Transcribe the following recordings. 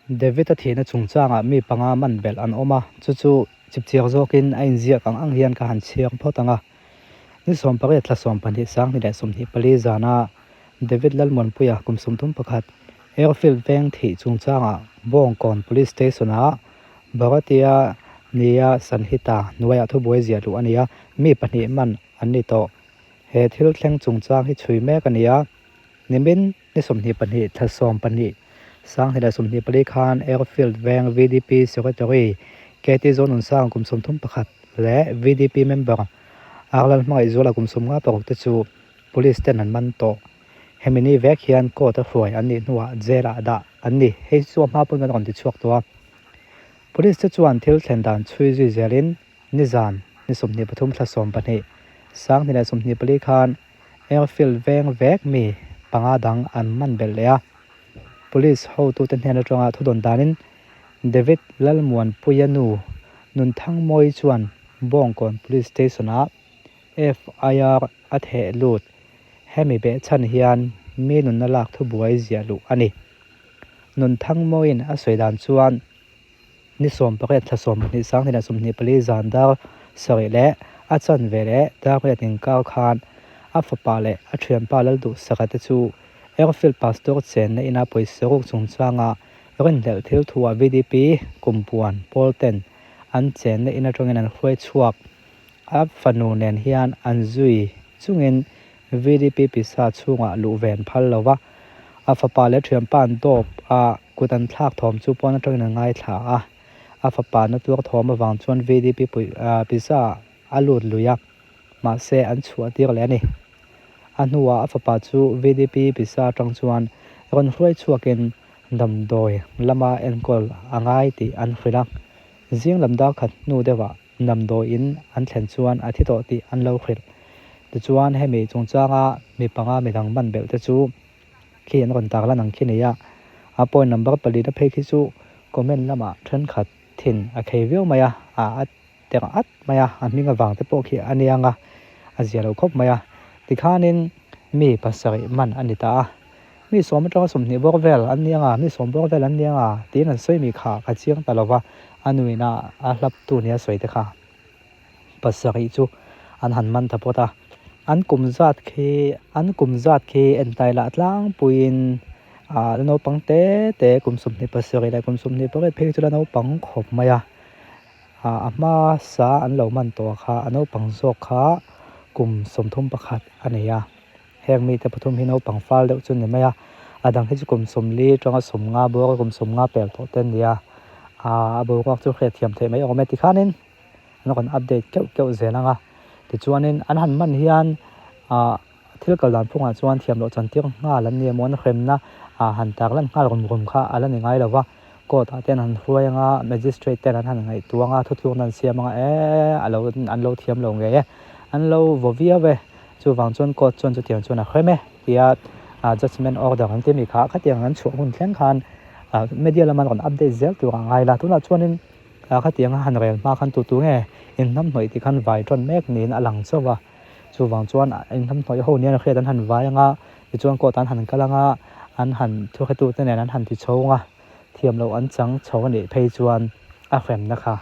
David-a thihna chungchangah mi panga man belh an awm a, chu chu chipchiar zawkin a inziak ang ang hian ka han chhiar phawt ang a. Ni 18 thla 12 2024 zana David Lalmuanpuia kum 31 Airfield veng thih chungchangah Bawngkawn Police Station-ah Bharatiya Nyaya Sanhita hnuaiah thubuai ziah luh a ni a, mi pahnih man an ni tawh. He thil thleng chungchang hi chhui mek a ni a, nimin Ni 22 thla 12 2024 khan Airfield veng VDP Secretary KT Zonunsang kum 31 leh VDP member Arlal Hmangaihzuala kum 56 te chu Police ten an man tawh. Hemi ni vek hian court a hruai an nih hnuah jail ah dah an ni. Hei chu a hma pawn kan rawn ti chhuak tawh a. Police te chuan thil thlen dan chhui zui zelin nizan ni 23 thla 12 2024 khan Airfield veng vek mi panga dang an man belh leh a, Police hotute hnen atanga thudawn danin David Lalmuanpuia nu Nunthangmawi chuan Bawngkawn Police Station-ah FIR a theh lut. Hemi behchhan hian mi nunna lak thubuai ziah luh a ni. Nunthangmawiin a sawi dan chuan Ni 18 thla 12 2024 zan dar sarih leh a chanve leh dar riat inkar khan a fapa leh a thianpa Lalduhsaka te chu Airfield Pastor chenna ina pawisa ruk chungchanga rinhlelh thil thuah VDP kumpuan pawl ten an chenna in atangin an hruai chhuak. A fanu nen hian an zui chungin VDP pisa chhungah luh ve an phal lo va, a fapa leh thianpa an dawp a, kut an thlak thawm chu pawn atangin an ngaithla a, a fapa na tuar thawm avang chuan VDP pisa a lut lui a, mahse an chhuah tir leh a ni. A hnuah a fapa chu VDP pisa atang chuan rawn hruai chhuakin damdawi lama enkawl a ngai tih an hrilh a, zing lam dar khat hnu deuhah Damdawiin an thlen chuan a thi tawh tih an lo hrilh. Tichuan hemi chungchanga mi panga midang man belh te chu khi an rawn tarlan ang khi nei a. A point number pali na phei khi chu comment lamah thenkhat thin a khei viau mai a, a a terh at mai a, a hming avang te pawh khi a niang a, a zia lo khawp mai a. Tikhanin mi pasarih man a ni ta a. Mi sawm atanga 20 bawr vel an ni anga, mi 10 bawr vel an ni anga tiin an sawi mi kha ka chiang ta lova, a nuin a a hlap tu nia sawi te kha pasarih chu an han man ta phawt a. An kum zat khi an kum zat khi entai lah tlangpuiin ah la naupang te te kum 27 leh kum 28 phei chu la naupang khawp mai a. Ah a hma sa an lo man tawh kha a naupang zawk kha kum 31 a nei a. Heng mite pathum hi naupang fal deuh chu a ni mai a, a dang hi chu kum 40 atanga 50 bawr a kum 50 pel tawh te a ni a, aaa a boruak chu hriatthiam theih mai awm e tikhanin an rawn update keuh keuh zel ang a, tichuanin an han man hian aaa thil kal dan phungah chuan thiam loh chan tir nghal an ni emaw an hremna ah han tar lan nghal rum rum kha a la ni ngai lo va, court ah te an han hruai ang a, magistrate ten an han ngaihtuah ang a, thuthlukna an siam ang a, eee a lo an lo thiam lo ngei e, an lo vaw viau e. Chuvang chuan court chuan chutiang chuan a hrem e tia judgement order an ti a mi kha khatiang an chhuah hun thleng khan media lama an rawn update zel tur a ngai la. Tunah chuanin khatiang a han rel hma khan tu tu nge inhnamhnawih tih khan vai tawn mek niin a lang chauh a. Chuvang chuan inhnamhnawih ho nia hriat an han vai anga tichuan court an han kal anga an han thuhretute nen an han ti chho anga thiam loh an chang chho a nih phei chuan a hremna kha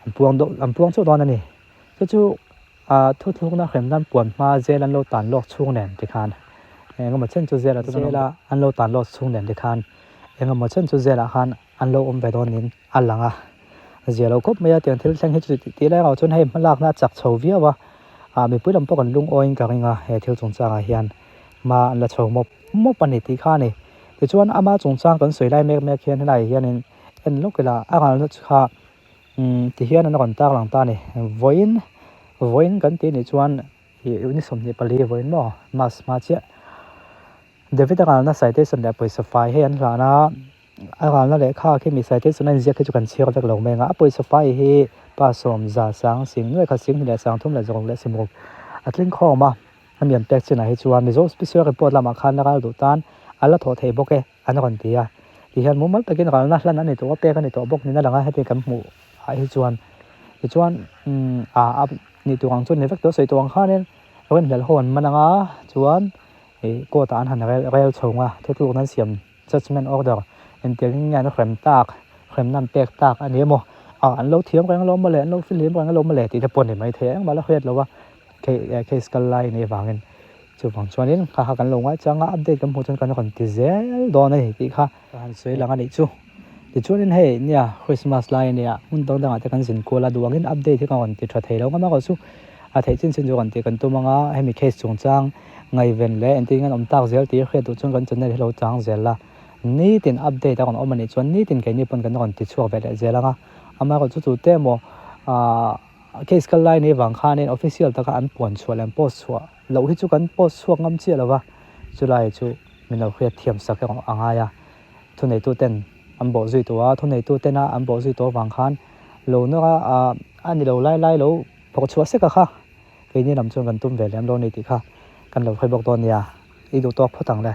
an puang deuh an puang chauh dawn a ni. Chu chu. A thuthlukna hrem nan puan hma zel an lo tan lawk chhung nen tikhan engemaw chen chu zela zela an lo tan lawk chhung nen tikhan engemaw chen chu zelah khan an lo awm ve dawn niin a lang a. Zia lo khawp mai a tiang thil thleng hi chu tih lai erawh chuan hei hmalakna a chak chho viau a, ah mipui lam pawh kan lungawiin ka ring a he thil chungchangah hian hma an la chho mawp mawp a ni tih kha a ni. Tichuan ama chungchang kan sawi lai mek mek hian helaiah hianin en lawk ila a ngalna chu kha Umm ti hian an rawn tar lang ta a ni. Vawiin vawiin kan tih nih chuan ih ni 24 vawiin maw mass hma chiah. David a ralna citation leh pawisa fai hei an hlan a, a ralna lehkha khi mi citation a inziak khi chu kan chhiar vek lo mai ang a. A pawisa fai hi pa sawm za sang sing nuai khat sing hnih leh sang thum leh zawng leh simruk a tling khawm a. Hemi an pek chinah hi chuan Mizo Special Report lamah khan a ral duh tan a la thawh thei bawk e. An rawn ti a, tihian mumal takin ralna hlan a ni tawh a, pek a ni tawh bawk niin a lang a, heti kan hmuh ah hi chuan tichuan umm ah a nih tur ang chu ni vek tawh sawi tawh ang khanin rinhlelh ho an man ang a, chuan ih court ah an han rel rel chho ang a, thutlukna an siam judgement order Engtiangin nge an hrem tak, hremna an pek tak a ni emaw, ah an lo thiam reng alawm mawle, an lo fihlim reng alawm mawle tih te pawh a ni maithei a, engmah la hriat lo a case kal lai a nih avangin. Chuvang chuanin kha kha kan lo ngaichang a, update kan hmuh chuan kan rawn ti zel dawn a ni tih kha ka han sawi lang a nih chu. Tichuanin hei nia Christmas lai a nia, hmun dang dangah te kan zin kual a, duh angin update hi ka rawn ti tha thei lo ngam a, chu a theih chin chin chu rawn tih kan tum ang a, hemi case chungchang ngaihven leh engtin an awm tak zel tih hriat duh chuan kan channel hi lo chang zel a, nitin update a rawn awm a nih chuan nitin keini pawn kan rawn ti chhuak ve leh zel ang a, amaherawhchu chu tute emaw ahh case kal lai nei vang khanin official taka an puan chhuah leh an post chhuah loh hi chu kan post chhuak ngam chiah lo va, chulai chu min lo hriat thiam sak erawh a ngai a. Thuneituten an bawh zui tawh a, thuneitutena an bawh zui tawh avang khan lo nawr a, ah a ni lo lai lai lo phawrh chhuah sek a kha, keini lam chuan kan tum ve lem lo a ni tih kha kan lo hre bawk dawn nia, i duh tawk phawt ang le.